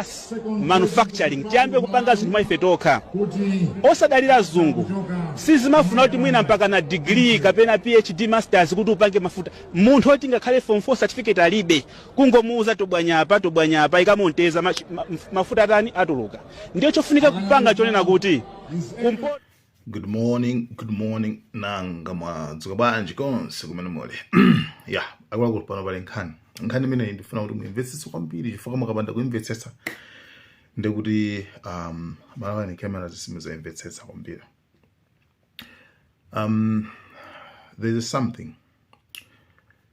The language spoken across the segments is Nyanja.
gas manufacturing, tiyambe kupanga zinthu mwa ife tokha osadalira azungu. Sizimafuna kuti mwina mpaka na degree kapena PhD, masters kuti upange mafuta. Munthu oti ngakhale form 4 certificate alibe, kungomuuza tobwanyapa tobwanyapa ikamonteza mafuta atani atuluka. Ndiyo chofunika kupanga chonena kuti kumpo Good morning, good morning. Nanga mwadzuka bwanji konse kumene muli? Ya, akuluakulu, pano pali nkhani. Nkhani imeneyi ndifuna kuti muimvetsetse kwambiri, chifukwa mukapanda kuimvetsetsa ndikuti Malawi Cameras simuzayimvetsetsa kwambiri. There is something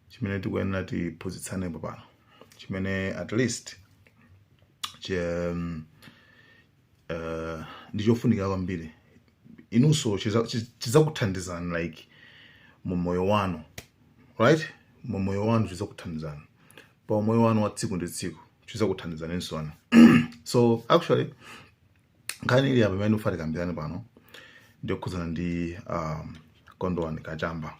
chimene tikuyenera tiphunzitsanepo pano, chimene at least ndichofunika kwambiri. Inunso chizakuthandizani like mu moyo wanu, right? Mu moyo wanu chizakuthandizani, pa moyo wanu wa tsiku ndi tsiku chizakuthandizani. So actually nkhani ili apa imene ndikufuna tikambirane pano ndiyokhudzana ndi Kondwani Kachamba.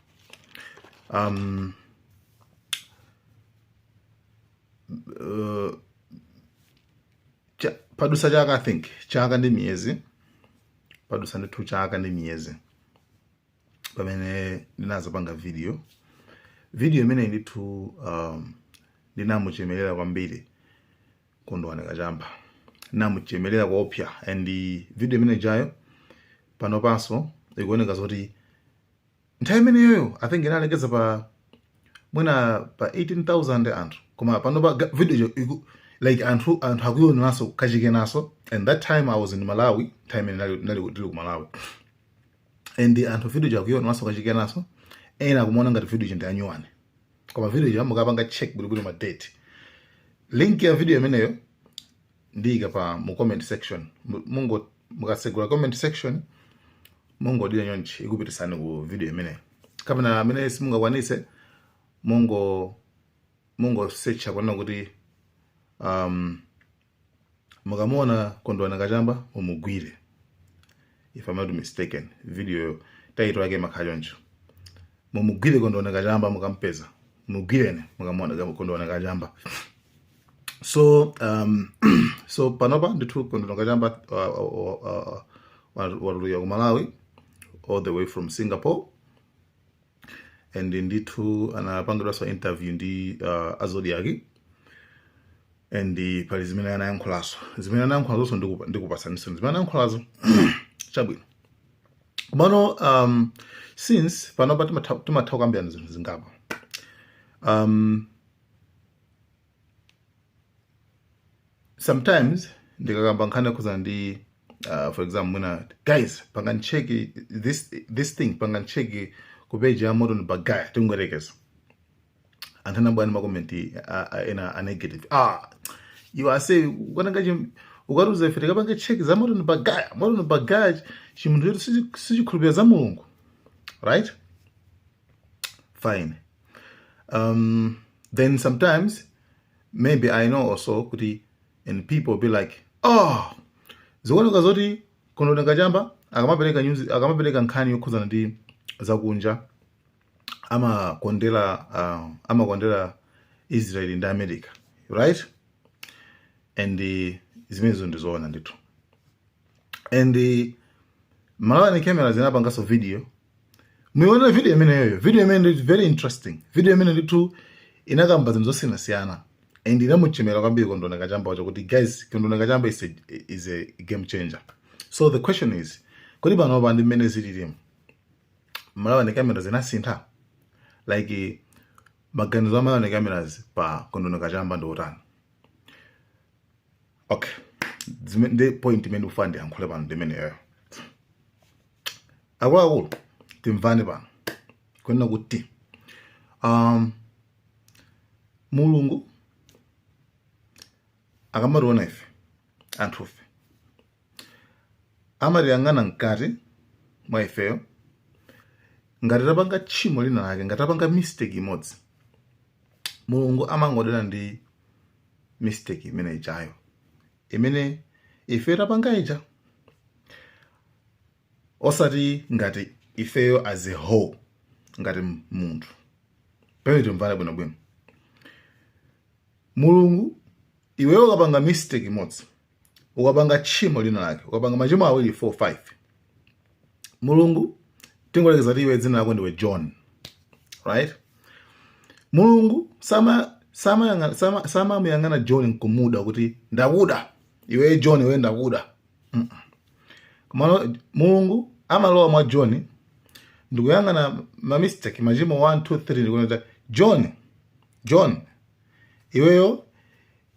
Padusa chaka, I think chaka ndi miyezi, padusa ndithu chaka ndi miyezi pamene ndinazapanga video. Video imeneyi ndithu ndinamuchemelera kwambiri Kondwani Kachamba, ndinamuchemelera koopsa. And video imene ijayo panopanso ikuoneka zoti nthawi imeneyoyo I think inalekeza pa mwina pa 18,000 anthu, koma panopa video like anthu akuioneranso kachikenaso. And that time I was in Malawi, nthawi imene ndili ku Malawi, and anthu video ija akuioneranso kachikenaso. Ena akumaona ngati video ija ndi anyuwani, koma video ija mukapanga check bwinobwino ma date. Link ya video imeneyo ndiyika pa mu comment section. Mungo mukasegula comment section, mungodira nyonchi, ikupitisani ku video imeneyo. Kapena amene simungakwanise, mungo searcha kuona kuti mukamuona Kondwani Kachamba mumugwire, if I'm not mistaken. Video title yake imakhala choncho: "Mumugwire Kondwani Kachamba." Mukampeza mugwirene, mukamuona Kondwani Kachamba. So panopa ndithu Kondwani Kachamba watuluka ku Malawi all the way from Singapore, and ndithu anapangidwanso interview ndi a Zodiak, and pali zimene anayankhulaso. Zimene anayankhulazonso ndikupasaninso zimene anayankhulazo. Chabwino. Komano since panopa timatha kukambirana zinthu zingapo, sometimes ndikakamba nkhani yokhuzana ndi for example mwina, "Guys, pangani check this thing, pangani check ku page ya Morton Bagaya," tingoyerekeza, anthu anabwera ndi ma comment ena a negative: "Ah, you are saying ukananga ukatiuza ife tikapange check za Morton Bagaya? Morton Bagaya chimunthu chetu sichikhulupirira za Mulungu," right? Fine. Then sometimes maybe I know also kuti and people be like, "Oh, zikuoneka zoti Kondwani Kachamba akamapereka news, akamapereka nkhani yokhuzana ndi zakunja, amakondera Israel ndi America," right? And zimenezo ndizoona ndithu. And Malawi Cameras inapanganso video. Muione video imeneyoyo. Video imene ndi very interesting. Video imene ndithu inakamba zinthu zosiyanasiyana and inamuchemera kwambiri Kondwani Kachamba wacho kuti, guys, Kondwani Kachamba is a game changer. So the question is, kodi panopa ndi mmene zililimu, Malawi Cameras inasintha? Like maganizo a Malawi Cameras pa Kondwani Kachamba ndi otani? Okay, ndi point imene ndikufuna ndiyankhule pano ndimeneyoyo. Akuluakulu, timvane pano kunena kuti Mulungu akamationa ife anthufe, amatiyang'ana mkati mwa ifeyo. Ngati tapanga tchimo lina lake, ngati tapanga mistake imodzi, Mulungu amangodera ndi mistake imene ijayo imene ife tapanga ija, osati ngati ifeyo as a whole, ngati munthu. Pamene timvane bwinobwino, Mulungu Iweyo ukapanga mistake imodzi, ukapanga tchimo lina lake, ukapanga machimo awiri, 4, 5, Mulungu, tingolekeza kuti iwe dzina lako ndiwe John, right? Mulungu samamuyang'ana John nkumuda kuti ndakuda iwe John, iwe ndakuda. Komano Mulungu amalowa mwa John ndikuyang'ana ma mistake, machimo 1, 2, 3, ndikuona John, John, iweyo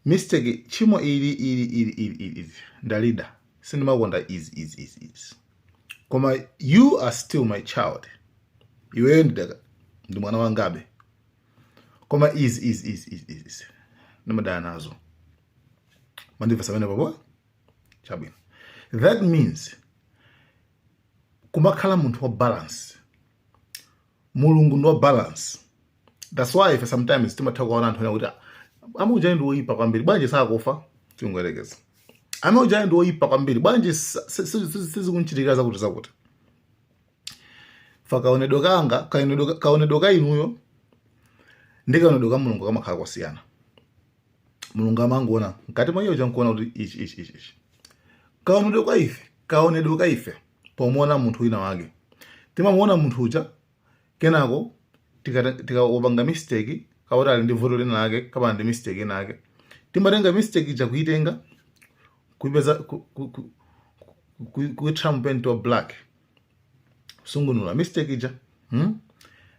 mistake, tchimo ili, ili, ili, ili, ili, ili ndalida, sindimakonda izi, izi, izi, izi, koma you are still my child. Iweyo ndidaka ndi mwana wangabe, koma izi, izi, izi, izi, izi ndimadana nazo. Mandimvesa pamene papo? Chabwino. That means kumakhala munthu wa balance. Mulungu ndi wa balance. That's why ife sometimes timatha kuona anthu ena kuti amaujayi ndi woyipa kwambiri, bwanji sakufa? Tingoyerekeza amaujayi ndi woyipa kwambiri, bwanji sizikunchitikira zakuti zakuti? Fa kaonedwe kanga, kaonedwe ka inuyo ndi kaonedwe ka Mulungu kamakhala kosiyana. Mulungu amangoona mkati mwa iyo chankuona kuti ichi, ichi, ichi, ichi. Kaonedwe ka ife, kaonedwe ka ife pomuona munthu wina wake, timamuona munthu uja, kenako tikawapanga mistake, kapoti ali ndi vuto lina lake, kapena ndi mistake ina yake, timatenga mistake ija kuitenga, kuipeza, kuithira mpenti wa black, kusungunula mistake ija,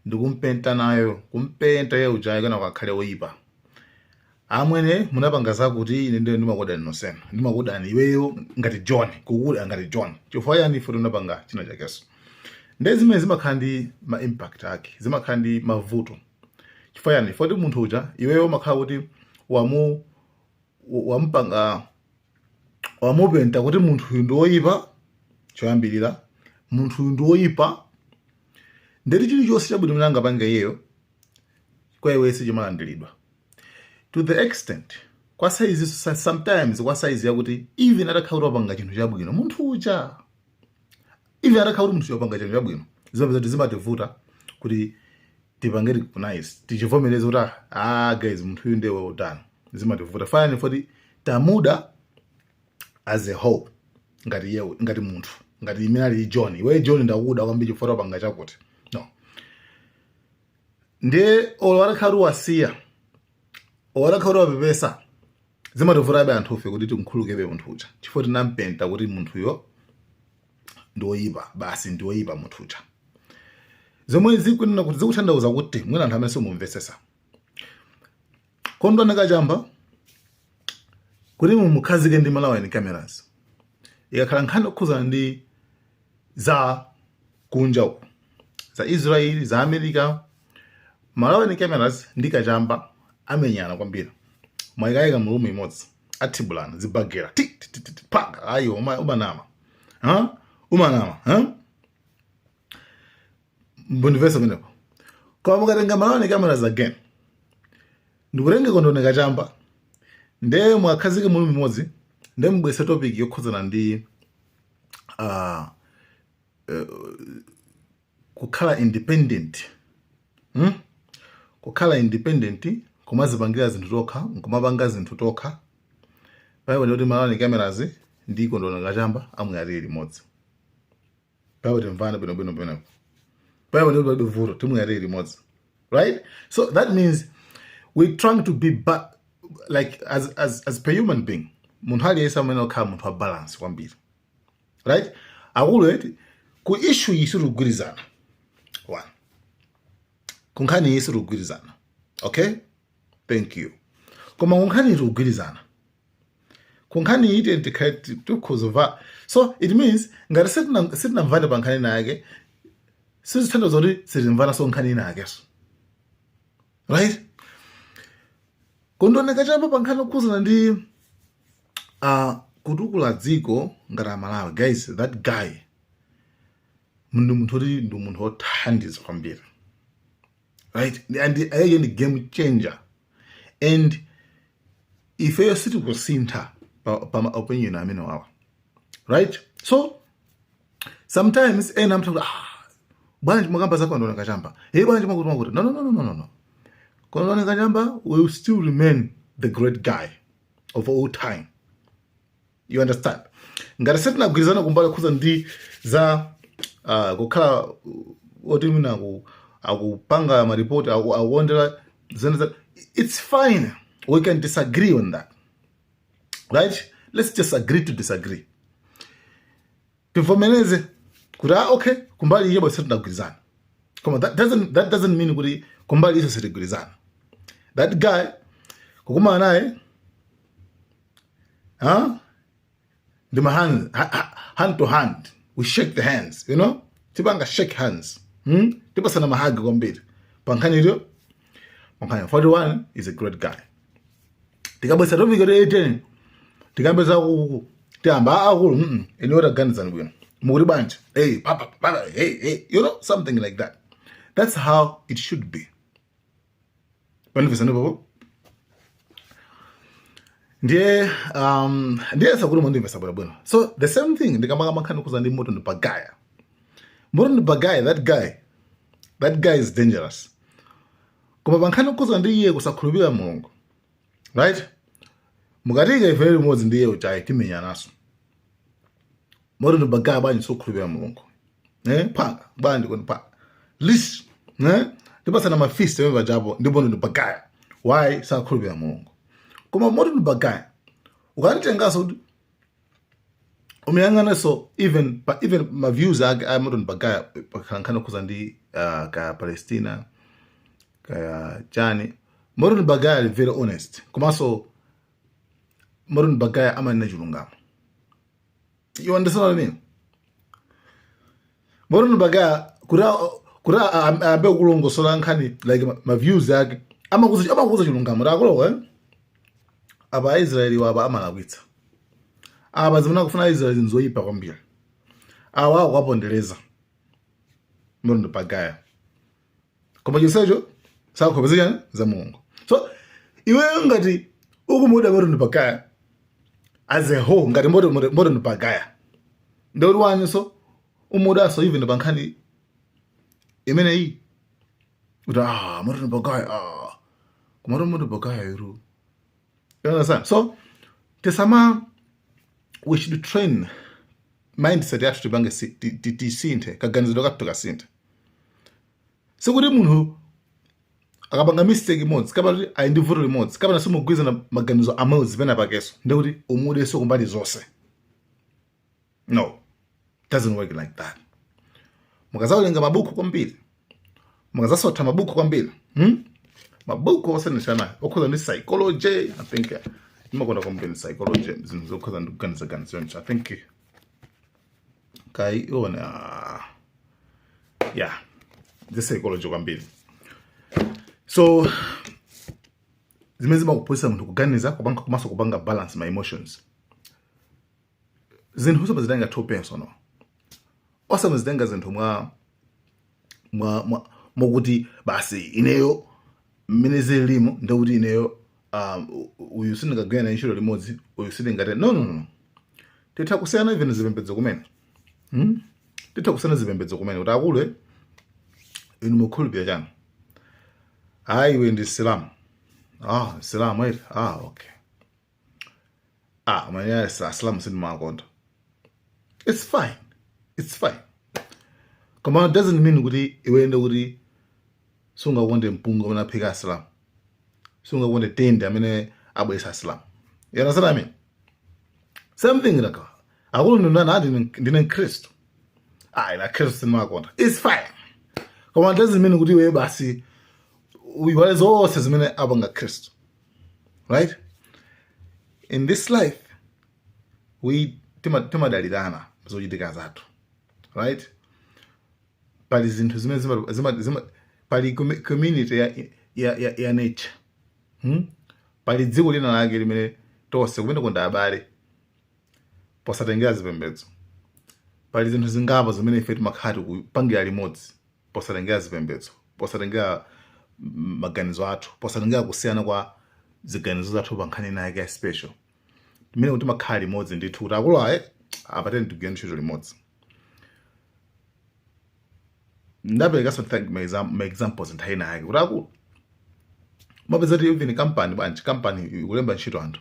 Ndikumpenta nayo, kumpenta ye ujayo, kenako akhale woyipa. Amwene, munapanga zakuti, ine ndiye ndimakudani nonsenu, ndimakudani iweyo ngati John, kukuda ngati John. Chifukwa yani? Ife tinapanga china chakenso. Ndiye zimene zimakhala ndi ma impact ake, zimakhala ndi mavuto. Chifukwa yani? Foti munthu uja iweyo umakhala kuti wampanga, wamupenta kuti munthu uyu ndi woyipa. Choyambirira, munthu uyu ndi woyipa, ndeti chilichonse chabwino mene angapanga iyeyo kwa iwe sichimalandiridwa, to the extent kwa size, sometimes kwa size yakuti even atakhala kuti wapanga chinthu chabwino munthu uja, even atakhala kuti munthu wapanga chinthu chabwino, zimapeza kuti zimativuta kuti tipange recognize, tichivomereze kuti ah guys, munthu uyu ndiye well done. Zimativuta fine foti tamuda as a whole, ngati iye, ngati munthu, ngati imene ali John. Iwe John, ndakuda kwambiri chifukwa wapanga chakuti. No, ndiye olo atakhala kuti wasiya, olo atakhala kuti wapepesa, zimativutabe anthufe kuti timkhululukebe munthu uja, chifukwa tinampenta kuti munthuyo ndi woyipa basi, ndi woyipa munthu uja. Zomwe zikunena kuti, zikutanthauza kuti mwina anthu amene simumvesesa Kondwani Kachamba, kuti mumukhazike ndi Malawian Cameras, ikakhala nkhani yokhuzana ndi za kunja uku, za Israel, za America, Malawian Cameras ndi Kachamba amenyana kwambiri. Mwayikayika mu room imodzi, athibulana zibagera, ti ti ti ti, paka ayo, umanama, ha, umanama, ha. Mbundivesa pamenepo? Koma mukatenga Malawian Cameras again ndikutenga Kondwani Kachamba, nde mwakhazike mu room imodzi, nde mubwese topic yokhudzana ndi kukhala independent, Kukhala independent, kumazipangira zinthu tokha, nkumapanga zinthu tokha, paipo ndikuti Malawian Cameras ndi Kondwani Kachamba amweyatiri limodzi. Paipo timvane bwinobwino pamenepo. Paipo ndikuti palibe vuto, timweyatiri limodzi, right? So that means we're trying to be like as per human being, munthu aliyense amene okhala munthu wa balance kwambiri, right? Akulu eti, ku issue iyi sitikugwirizana, one, ku nkhani iyi sitikugwirizana, okay, thank you. Koma ku nkhani iyi tikugwirizana, ku nkhani iyi tiye tikhale tikhuzova. So it means ngati sitinamvane pa nkhani ina yake, sizithandiza kuti sitimvananso nkhani ina yakenso, right? Kondwani Kachamba pa nkhani yokhuzana ndi kutukula dziko ngati Amalawi, guys, that guy ndi munthu oti ndi munthu wothandiza kwambiri, right? And iye ndi game changer, and ifeyo sitikusintha pa ma opinion amene wawa, right? So sometimes ena amtha kuti, ah, bwanji mwakamba za Kondwani Kachamba? Hey, bwanji mwakuti mwakuti? No, no, no, no, no, no. Kondwani Kachamba will still remain the great guy. of all time. You understand? Ngati sitinagwirizana kumbali khuza ndi za kukhala oti mwina akupanga maripoti, akuondera zene za, it's fine, we can disagree on that, right? Let's just agree to disagree. Tivomereze kuti, ah, okay, kumbali iye basi sitinagwirizana, koma that doesn't mean kuti kumbali iso sitigwirizana. That guy, kukumana naye, huh? Ndi ma hand to hand, we shake the hands, tipanga shake hands, Tipasana ma hug kwambiri pankhani iliyo, pankhani 41 is a great guy. Tikabwesa topic 18, tikambeza ku tiyamba akulu, iniwo taganizani bwino, mukuti bwanji? Hey, papa papa, hey, hey, something like that. That's how it should be. Pandimvesani popo? Ndiye ndiye sakuti mwandimvesa bwino bwino. So the same thing ndikamakamba nkhani kuza ndi Morton Bagaya. Morton Bagaya, that guy is dangerous, koma pankhani kuza ndi iye kusakhulupirira Mulungu, right, mukatika ife limodzi ndi iye uchayi timenyanaso. Morton Bagaya, bwanji sokhulupirira Mulungu? Eh, phanga bwanji koni phanga lis, eh, tipasana ma fist pamene pajapo ndi Morton Bagaya. Why? Sakhulupirira Mulungu. Koma Morton Bagaya ukanitenganso kuti umuyang'anenso, even pa even ma views ake a Morton Bagaya pakhala nkhani okhuza ndi kaya Palestina, kaya chani, Morton Bagaya ali very honest. Komanso Morton Bagaya amanena chilungamo. You understand what I mean? Morton Bagaya kuti ayambe kulongosola nkhani, like ma views ake, amakuza chilungamo takulowa, eh? Apa Aisraeli wapa amalakwitsa, apa zimene akufuna Aisraeli nzoyipa kwambiri, awa akuwapondereza Morton Bagaya, koma chonsecho sakukhopezeka za Mulungu. So iweyo ngati ukumuda Morton Bagaya as a whole, ngati Morton Bagaya ndikuti wanso umudaso even pa nkhani imeneyi kuti, ah, Morton Bagaya, ah, koma Morton Bagaya iru. You understand? So tisama, we should train mindset yathu, tipange tisinthe kaganizidwe kathu, kasinthe. Sikuti munthu akapanga mistake imodzi, kapena kuti ali ndi vuto limodzi, kapena simugwirizana maganizo amodzi pena pakeso, ndikuti umudenso kumbali zonse. No, doesn't work like that. Mukazawerenga mabuku kwambiri, mukazasotha mabuku kwambiri, Mabuku osiyanasiyana okhuza ndi psychology, I think ndimakonda kwambiri psychology, zinthu zokhuza ndi kuganiza ganiza choncho. I think kaiona, yeah, the psychology kwambiri. So zimene zimakuphunzitsa munthu kuganiza, kupanga komanso kupanga balance my emotions. Zinthu osamazitenga too personal, osamazitenga zinthu mwa mokuti basi ineyo mmene zilimo ndikuti ineyo uyu sindingagwira naye ntchito limodzi, uyu sindingate. No, no, no. Titha kusiyana even zipembedzo kumene, Titha kusiyana zipembedzo kumene, kuti akulu, inu mukhulupirira chani? Hayi, iwe ndi Silamu. Ah, Silamu eti? Ah, okay. Ah, manya Asilamu sindimakonda. It's fine, it's fine, koma it doesn't mean kuti iwende kuti sungakonde mpunga amene aphika Asilamu, sungakonde tende amene abweresa Asilamu. You understand what I mean? Same thing like, akulu ndinani? Ati ndine Mkhristu. Ah, ina Khristu sindimakonda. It's fine, koma it doesn't mean kuti iwe basi uyiwale zonse zimene apanga Khristu, right? In this life we timadalirana zochitika zathu, right? Pali zinthu zimene pali community ya nature, Pali dziko lina lake limene tonse kumene kunda abale posatengera zipembedzo. Pali zinthu zingapo zimene ife timakhala tikupangira limodzi posatengera zipembedzo, posatengera maganizo athu, posatengera kusiyana kwa ziganizo zathu pa nkhani ina yake ya special, imene kuti timakhala limodzi ndithu kuti akulu aye, apa teni tigwire ntchito limodzi. Ndaperekanso thank my examples nthawi ina yake kuti akulu, mapeza kuti even company bwanji, company ikulemba ntchito anthu.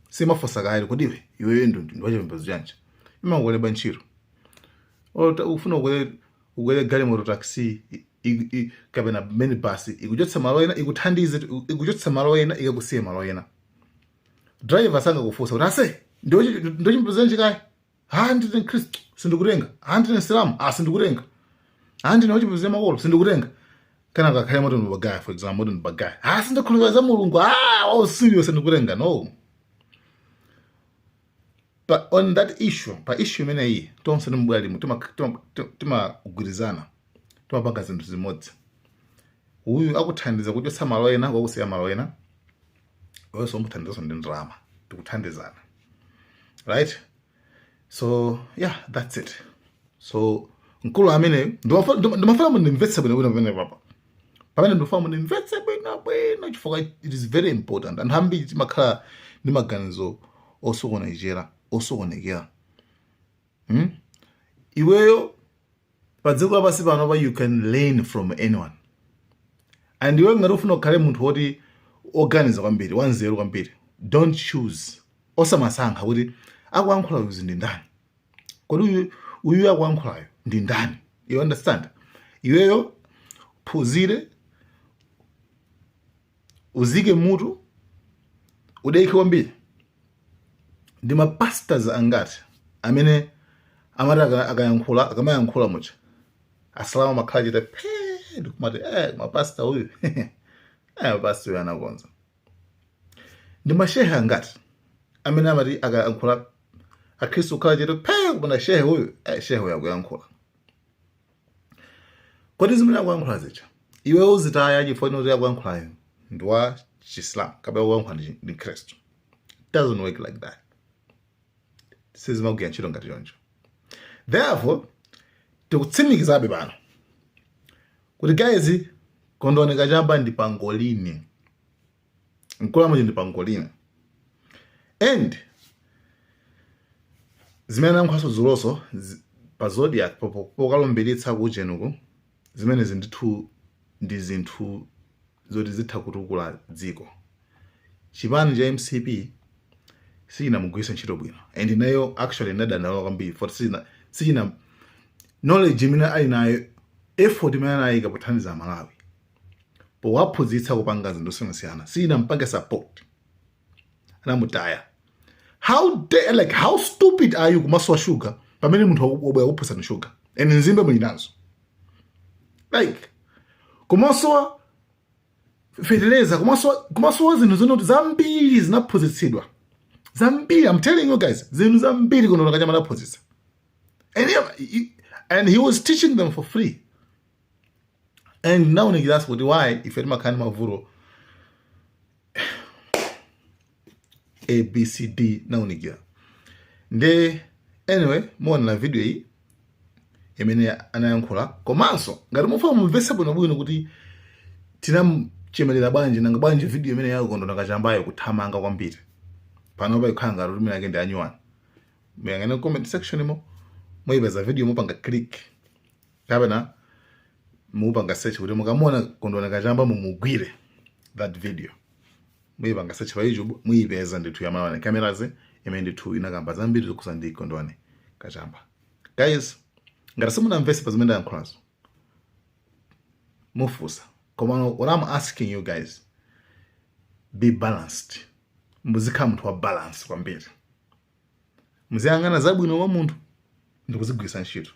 Simafunsa kaye kodi iwe, iweyo ndi wachipembedzo chanji. Imangokulemba ntchito. Ufuna ukwere galimoto, taxi kapena minibus, ikuchotsa malo ena, ikuthandize, ikuchotsa malo ena, ikakusiye malo ena. Driver sangakufunsa kuti, "Ase, ndiwachipembedzo chanji kaye?" "Ha, ndine Mkhristu." "Sindikutenga." "Ha, ndine Msilamu." "Ah, sindikutenga." "Ha, ndine wachipembedzo cha makolo." "Sindikutenga." Kana kakhale moto ndibagaya, for example, moto ndibagaya. "Ah, sindikhulupirira za Mulungu." "Ah, oh, serious, sindikutenga." No, but on that issue, pa issue imeneyi, tonse timabwera limwe, timagwirizana, timapanga zinthu zimodzi. Uyu akuthandiza kuchotsa malo ena, kwakusiya malo ena, wenso umuthandizanso ndi ndalama, tikuthandizana, right? So yeah, that's it. So mkulu amene ndimafuna mundimvetse bwinobwino pamene papa, pamene ndimafuna mundimvetse bwinobwino, chifukwa it is very important. Anthu ambiri timakhala ndi maganizo osokonekera, osokonekera, Iweyo pa dziko lapansi pano pa, you can learn from anyone, and iwe ngati ufuna ukhale munthu woti oganiza kwambiri, wanzeru kwambiri, don't choose, osamasankha kuti akuyankhula uyu ndi ndani, kodi uyu akuyankhulayo ndi ndani. You understand? Iweyo phunzire, uzike mutu, udekhe kwambiri. Ndi mapastors angati amene amati akayankhula, akamayankhula mucha, Asilamu amakhala chete phe, ndikumati, "Eh, mapasta uyu, mapasta uyu anakonza." Ndi mashehe angati amene amati akayankhula, Akhristu kukhala chete phe, kupanda shehe uyu, shehe uyu akuyankhula. Kodi zimene akuyankhula zija iwe uzitaya chifukwa choti akuyankhulayo ndi wa Chisilamu kapena akuyankhula ndi Khristu? Doesn't work like that. Sizimagwira ntchito ngati choncho. Therefore tikutsimikizabe pano kuti, guys, Kondwani Kachamba ndi pangolini, mkulu ndi pangolini, and zimene anayankhulanso dzuloso pa Zodiak pokalumbiritsa kuchenuku, zimenezi ndithu ndi zinthu zoti zitha kutukula dziko. Chipani cha MCP sichinamugwiritsa ntchito bwino, and nayo actually inadandaula kwambiri for sichina knowledge imene ali nayo, effort imene anayika pothandiza Malawi, powaphunzitsa kupanga zinthu zosiyanasiyana, sichinampange support, anamutaya. How dare, like, how stupid are you kumasowa sugar pamene munthu wabwera kuphunzitsa sugar and nzimbe muli nazo? Like, kumasowa feteleza, kumasowa zinthu zinoti zambiri zinaphunzitsidwa, zambiri. I'm telling you guys, zinthu zambiri kuno Kachamba anaphunzitsa, and he was teaching them for free. And naonekeranso kuti why ife timakhala ndi mavuto A, B, C, D, naonekera. Nde anyway, muonera video iyi imene anayankhula. Komanso ngati mufuna mumvetse bwinobwino kuti tinamuchemerera bwanji, nanga bwanji video imene ya Kondwani Kachambayo kuthamanga kwambiri panopa, ikhala ngati kuti yake ndi anyuwani, muyang'ane comment section imo, muyipeza video, mupanga click kapena mupanga search kuti mukamuona Kondwani Kachamba mumugwire that video. Muyipanga search pa YouTube, muyipeza ndithu ya Malawi Cameras imene ndithu inakamba zambiri zokhuza ndi Kondwani Kachamba. Guys, ngati simunamvetse pa zimene ndayankhulazo, mufunsa. Koma what I'm asking you guys, be balanced. Muzikhala munthu wa balance kwambiri, muziyang'ana zabwino wa munthu ndikuzigwiritsa ntchito.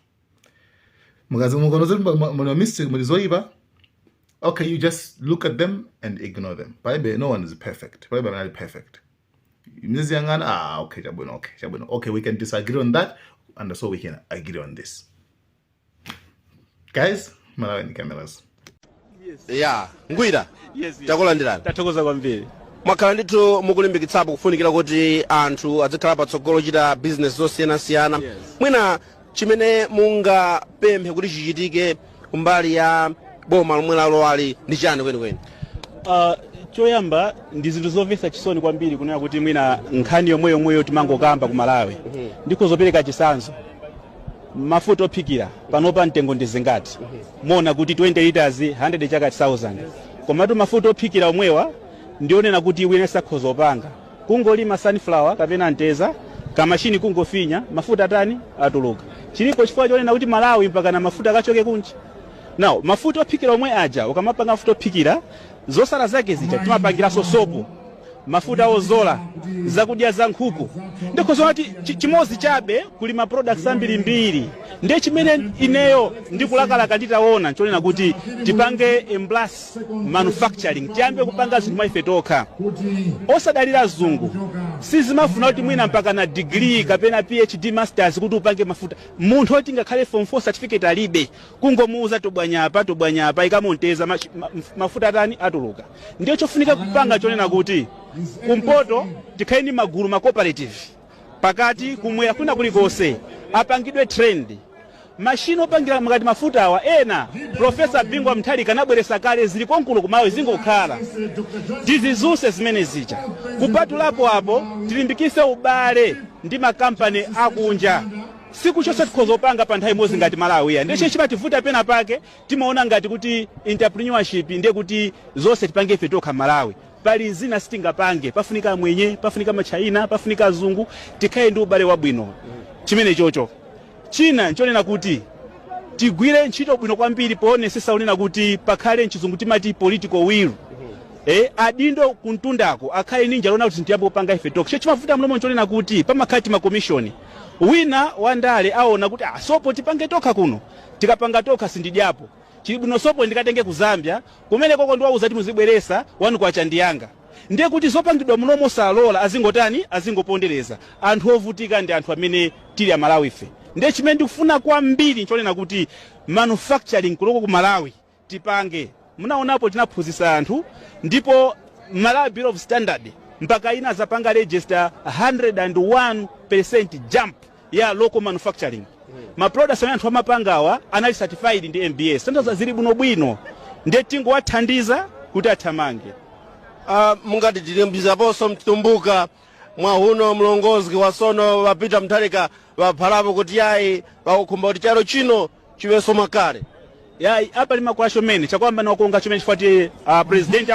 Mukazi mukaona muli mistake, muli zoyipa, okay, you just look at them and ignore them. Palibe, no one is perfect, palibe amene ali perfect. Muziyang'ana, "Ah, okay, chabwino, okay, chabwino, okay, we can disagree on that and so we can agree on this." Guys, Malawi Cameras. Ya Ngwira. Yes. Takulandirani. Tathokoza kwambiri. Mwakhala ndithu mukulimbikitsapo kufunikira kuti anthu azikhala patsogolo kuchita business zosiyanasiyana. Yes. Mwina chimene mungapemphe kuti chichitike kumbali ya boma lomwe lalowali ndi chani kwenikweni? Choyamba, ndi zinthu zomvetsa chisoni kwambiri kunena kuti mwina nkhani yomwe yomweyo timangokamba ku Malawi. Ndikhozopereka chitsanzo, mafuta ophikira panopa mtengo ndi zingati? Muona kuti 20 liters 100 chakati 1000, komatu mafuta ophikira omwewa ndionena kuti wina sakhoza opanga. Kungolima sunflower kapena mteza, kamashini kungofinya, mafuta atani? Atuluka. Chilipo chifukwa chonena kuti Malawi mpaka na mafuta akachoke kunja? Now, mafuta ophikira omwe aja, ukamapanga mafuta ophikira, zosala zake zija timapangiranso sopo, mafuta ozola, zakudya za nkhuku. Ndikhoza kuti chimodzi chabe, kuli ma products ambirimbiri. Ndiye chimene ineyo ndikulakalaka nditaona nchonena kuti tipange embrace manufacturing, tiyambe kupanga zinthu mwa ife tokha, osadalira azungu. Sizimafuna kuti mwina mpaka na degree kapena PhD, masters kuti upange mafuta. Munthu oti ngakhale form 4 certificate alibe, kungomuuza tobwanyapa, tobwanyapa, ikamonteza, mafuta atani? Atuluka. Ndiye chofunika kupanga chonena kuti kumpoto tikhale ndi magulu, ma cooperative, pakati, kumwera, kuna kulikonse apangidwe train mashini opangira makati mafuta awa. Ena Professor Bingu wa Mutharika anabweresa kale, zili konkuno kumawe, zingokhala tizizuse zimene zija. Kupatulapo apo, tilimbikise ubale ndi makampani akunja. Siku chonse tikhoza kupanga pa nthawi imodzi ngati Malawi. Ndiye chimativuta pena pake, timaona ngati kuti entrepreneurship ndiye kuti zonse tipange ife tokha Malawi. Pali zina sitingapange, pafunika mwenye, pafunika machina, pafunika azungu. Tikhale ndi ubale wabwino. Chimene chocho china nchonena kuti tigwire ntchito bwino kwambiri poonetsetsa unena kuti pakhale, mchizungu timati political will, adindo kuntundako akhale ndi njala kuti tiyambe kupanga ife tokha. Chimavuta mlomo nchonena kuti pamakhala timakomishoni. Wina wandale aona kuti, ah, sopo tipange tokha kuno, tikapanga tokha sindidyapo, chili bwino sopo ndikatenge ku Zambia kumene koko ndiwauza kuti muzibweresa 1 kwacha ndiyanga. Ndiye kuti zopangidwa munomo salola, azingotani? Azingopondereza. Anthu ovutika ndi anthu amene tili Amalawi ife. Ndiye chimene ndikufuna kwambiri nchonena kuti manufacturing kuloko ku Malawi tipange. Munaonapo tinaphunzitsa anthu, ndipo Malawi Bureau of Standard mpaka ina zapanga register 101% jump ya local manufacturing. Ma products amene anthu amapangawa anali certified ndi MBS, tanthauza zili bwinobwino. Ndiye tingowathandiza kuti athamange. Mungati tilimbizaponso mtumbuka mwahuno mlongozi wasono wapita Mutharika waphalapo kuti yayi, wakukhumba kuti chalo chino chiwenso mwakale. Yayi, apa limakwasho mene chakwamba niwakonga chimene chifukwa ti president